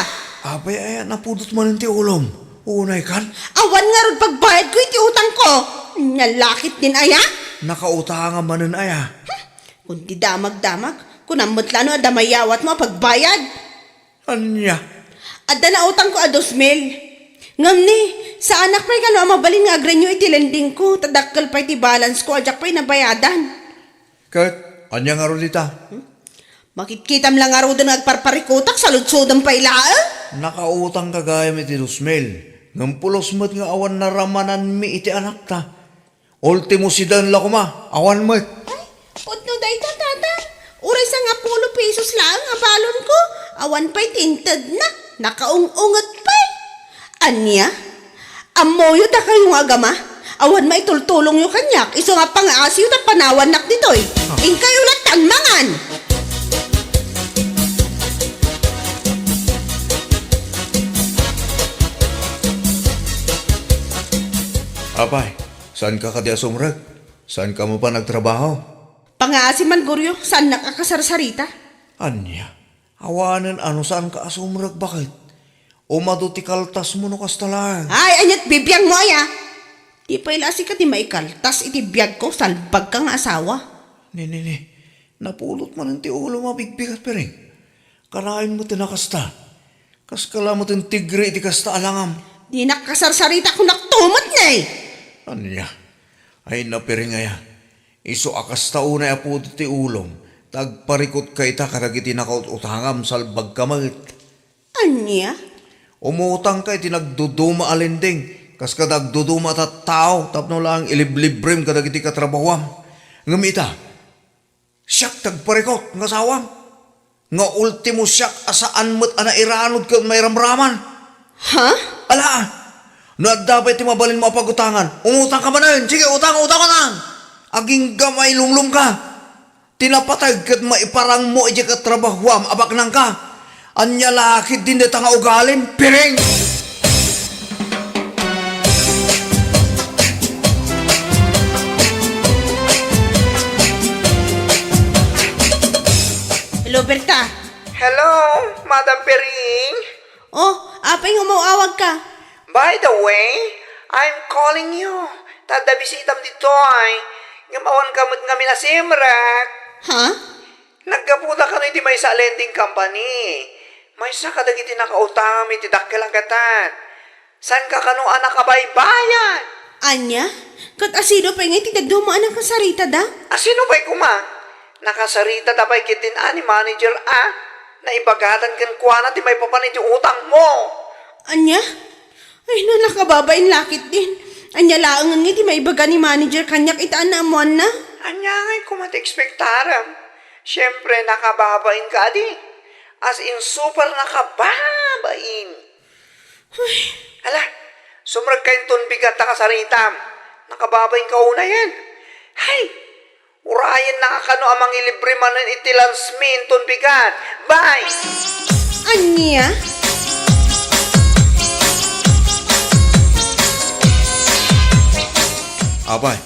Apay aya, napudot manen ti ulom. Unay kan? Awan ngarud pagbayad ko iti utang ko. Nia la ketdin aya? Nakautangam manen aya? Hmm, kundi damagdamag, kunam met la no adda mayawatmo a pagbayad. Ania? Adda nautangko a dos mil. Ngem ni, saanak pay kano a mabalin nga agrenyo iti lendingko, ta dakkel pay ti balansko a diak pay nabayadan. Ket, ania ngarud ita? Hmm? Makitkitam la ngaruden nga agparparikutak, saludsodem pay laeng? Nakautangka gayam iti dos mil. Ngem pulos met nga awan naramananmi iti anakta. Ultimo sidan la koma, awan met. Ay, pudno dayta, tata. Uray sangapulo pesos laeng a balonko. Awan pay ti intedna. Nakaung-unget pay. Ania? Ammoyo dakayo nga agama? Awan maitultulongyo kaniak, isu nga pangaasiyo ta panawannak ditoy. Ah. Inkayo lattan mangan. Apay, saanka kadi a sumrek? Saanka mapan agtrabaho? Pangaasi man, Goryo, saannak a kasarsarita. Ania? Awanen a no saanka a sumrek, baket? Umadu ti kaltasmo no kasta laeng. Ay, aniat bibiangmo aya? Di pay la sika ti maikaltas iti biagko, salbagka nga asawa. Ni, ni, ni. Napulot manen ti ulom a bigbigat, piring. Kanayon met ti nakasta. Kaska la met ti tigri iti kasta a langam. Dinak kasarsarita, kunak tumet ne. Ania? Ay, napiring aya. Isu a kasta unay a pudot ti ulom, ta agparikutka ita kadagiti nakaut-utangam, salbagka met. Ania? Umutangka iti nagduduma a lending, kas kada agduduma a tattao, tapno laeng iliblibrem kadagiti katrabahuam. Ngem ita, siak ti agparikut nga asawam. Nga ultimo siak a saan met a nairanod ken mairamraman. Ha? Ala, no adda pay ti mabalinmo a pagutangan, umutangka manen. Sige, utang, utang, utang. Agingga mailumlomka. Ti napateg ket maiparangmo idiay katrabahuam a baknangka. Ania la ketdin dayta nga ugalim, piring? Hello, Berta. Hello, Madam Piring. Oh, apay nga umaw-awagka? By the way, I'm calling you. Ta adda bisitam ditoy. Ngem awanka met ngamin a simrek. Ha? Naggapuda kano iti maysa a lending company. Maysa kadagiti nakautangam iti dakkel a gatad. Saanka kano a nakabaybayad? Ania? Ket asino pay ngay ti dadduma a nakasaritada? Asino pay koma? Nakasaritada pay ketdin a ni manager a naibagatan kenkuana ti maipapan iti utangmo. Ania? Ay, no, nakababain la ketdin. Ania laengen nga iti maibaga ni manager kaniak ita a naammoanna? Ania ngay koma ti ekspektarem? Siempre, nakababain ka, adi. As in, super nakababain. Ay. Ala, sumrekka inton bigat ta kasaritam. Nakababain ka unayen. Hay! Urayen na nga kano a mangilibre manen iti lunch mi inton bigat. Bye! Ania? Apay,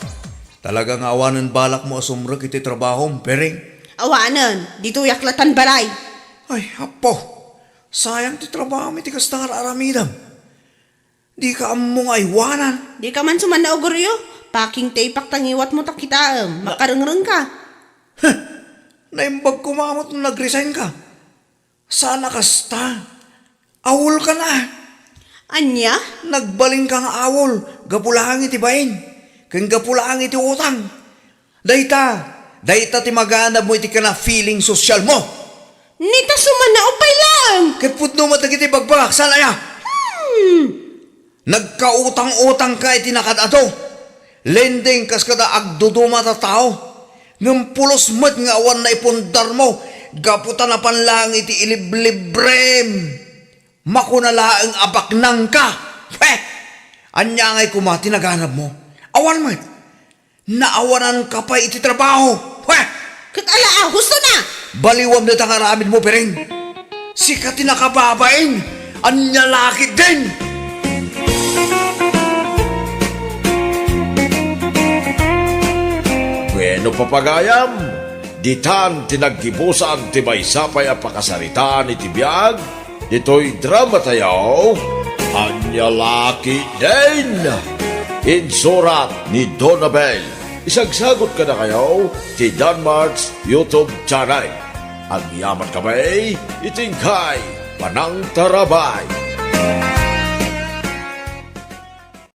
talaga nga awanen balakmo a sumrek iti trabahom, Piring? Awanen, ditoyak la tan balay. Ay, apo, sayang ti trabahom iti kasta nga aramidem. Dika ammo nga aywanan. Dika man sumanna, Gregorio. Packing tape-ak ta ngiwatmo ta kitaem. Na- Makarengreng ka. Huh! Naimbag koma met no nag-resign ka. Saan a kasta. Awol ka na. Ania? Nagbalin ka nga awol. Gapu laeng iti bain. Ken gapu laeng iti utang. Dayta, dayta ti maganabmo iti kana feeling sosyalmo. Nita, sumanna, upay laeng. Ket pudno met dagiti bagbagak, saan aya? Hmm. Nagkautang-utang ka iti nakad-adu. Lending kas kada agduduma ta tao. Ngem pulos met nga awan naipundarmo gapu ta napan laeng iti iliblibrem. Makuna laeng a baknang ka. Heh! Ania ngay koma ti naganabmo? Awan met. Naawanan ka pay iti trabaho. Heh! Ket ala a, husto na! Baliwam dayta nga aramidmo, Piring. Sika ti nakababain. Ania la ketdin? Bueno, papagayam, ditan ti naggibusan ti maysa pay a pakasaritaan iti biag ditoy dramatayo, Ania la ketdin? Insurat ni Donabel. Isagsagot kadakayo ti Danmart's YouTube channel. Agyaman kami iti inkay panangtarabay.